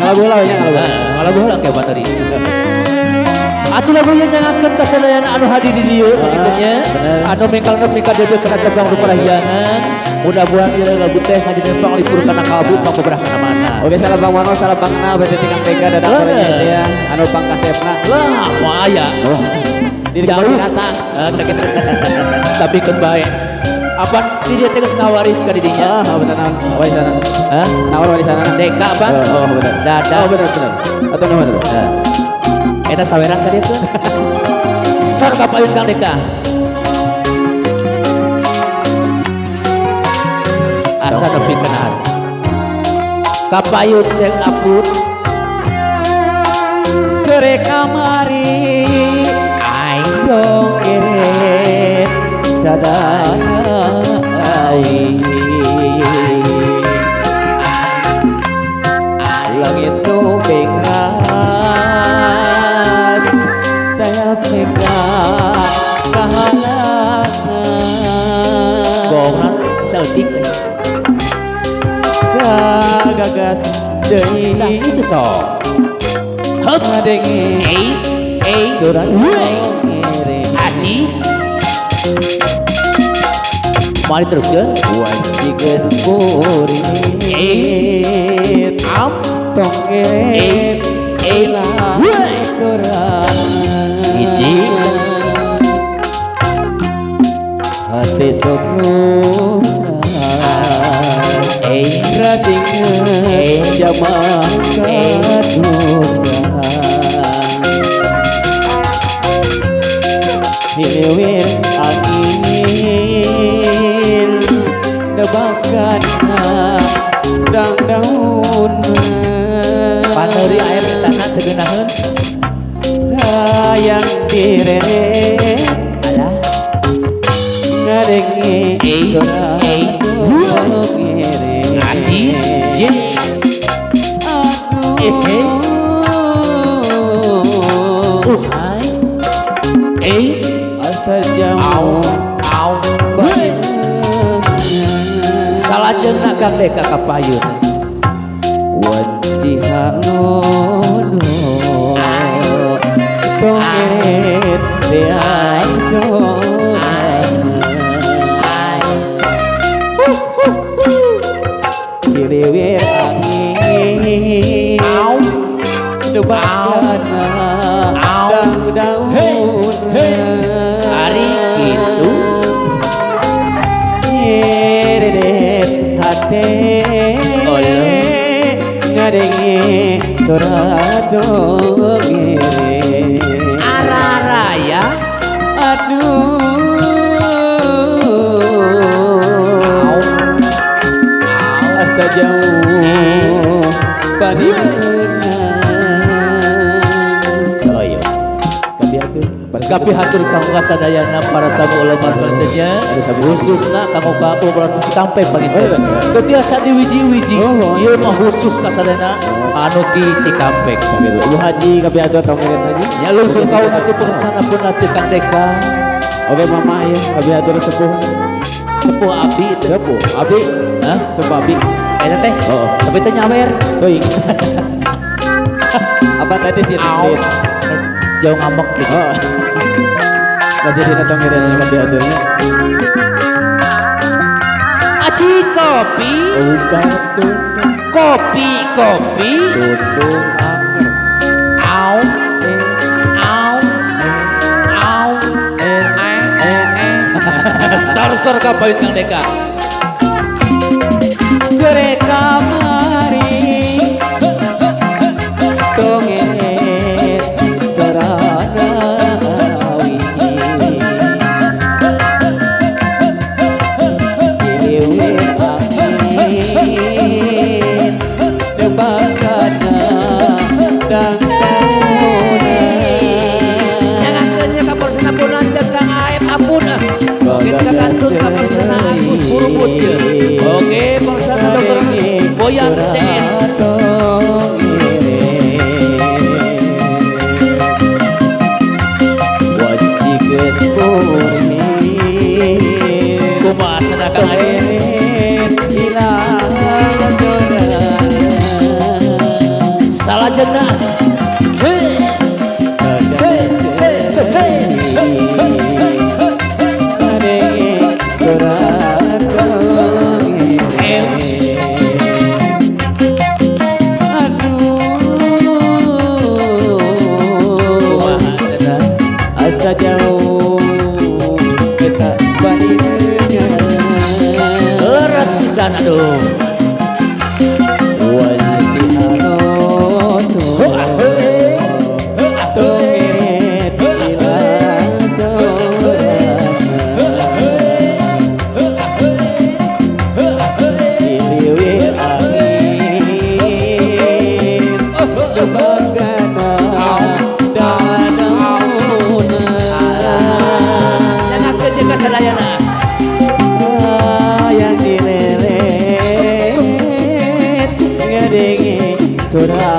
Ngalagu heula nya ngalagu. Ngalagu heula ke bateri. Atuh lagu nya nyangakeun ka sadayana anu hadir di dieu panginten nya. Anu mingkalna mikadeudeuh kana tebang rupa hiangan. Mudah-mudahan ieu lagu teh ngajadikeun panglipur kana kalbu pangbeberah kana mana. Oke, salam Bang Mano, salam Bang Kenal, berarti Kang Deka dadang sorenya ya. Anu pangkasepna. Lah, moal aya. Di jauh. Binatang. Tapi keun bae. Apa di dia teh geus ngawaris ka didinya? Ah, bener naon? Warisanan. Hah? Naon warisanan? Deka apa? Oh, bener. Dada. Oh, bener bener. Atau nama tuh? Eta saweran ka dieu tuh. Sor ka payun Kang Deka. Asa nepi kana. Kapayun ceng apun. Sore kamari aing tong geret sadana aing. Langit nu bengras daya mega kahalangan. Gongna saeutik kagagas deui tah itu sok. Hup ngadenge eh surat we asih. Mari teruskeun. Wanci geus kurit Am tong geret ilang surat hiji hati sok rusak radingeun jamaah katukang hiliwir angin nebakanna dang daunna paneuri air tanah teu geunaheun hayang direret alah ngadenge sora ngiring asih ye aduh hai asa jauh au salajengna Kang Deka ka payun wanci halodo tongeret deang sorangan hiliwir angin tebakana dang daun ari kitu nyereret hate ngadenge surat dongere araraya aduh asa jauh pandangan saya kapi hatur kanggo kasadayana para tamu ulama panjenengan khususna kanggo ka Umrah Cikampek panginten teu tiasa diwiji-wiji ieu mah khusus kasadayana anu ti Cikampek Ibu Haji kapi hatur tong ngirit haji nya lungsur kauna ti pengsana pun ti Kang Deka. Oke mama ya kapi hatur sepuh sepuh abdi itu sepuh abdi hah sepuh abdi eta teh oh tapi teh nyawer teuing apa tadi sih jauh ngambek gitu. Oh. Masih dina tong ngirit kapi haturnya. Aci kopi kopi kopi tutung anger au au au sor-sor kapayun Kang Deka sore kamari tonget saranawi hiliwir angin tebakana dang dauna nyangakeun nya ka porsena pun lanceuk Kang Aep Apun. Oke ka kantun ka porsena Agus Purubut ye. Oke porsena Dr. Boyan CS wanci geus kuring kumaha cenah Kang Aep ilang sorangan. Salajengna. Se se se se se. Ngadenge suara pengiring. Aduh, Kumaha cenah? Asa jauh kita bandingnya. Leres pisan aduh. Wajib Tongit ilang sorana. Diliwih angin Kebagana danauna. Nyangakeun jeung kasadayana. Yang dilelet ngadenge suara.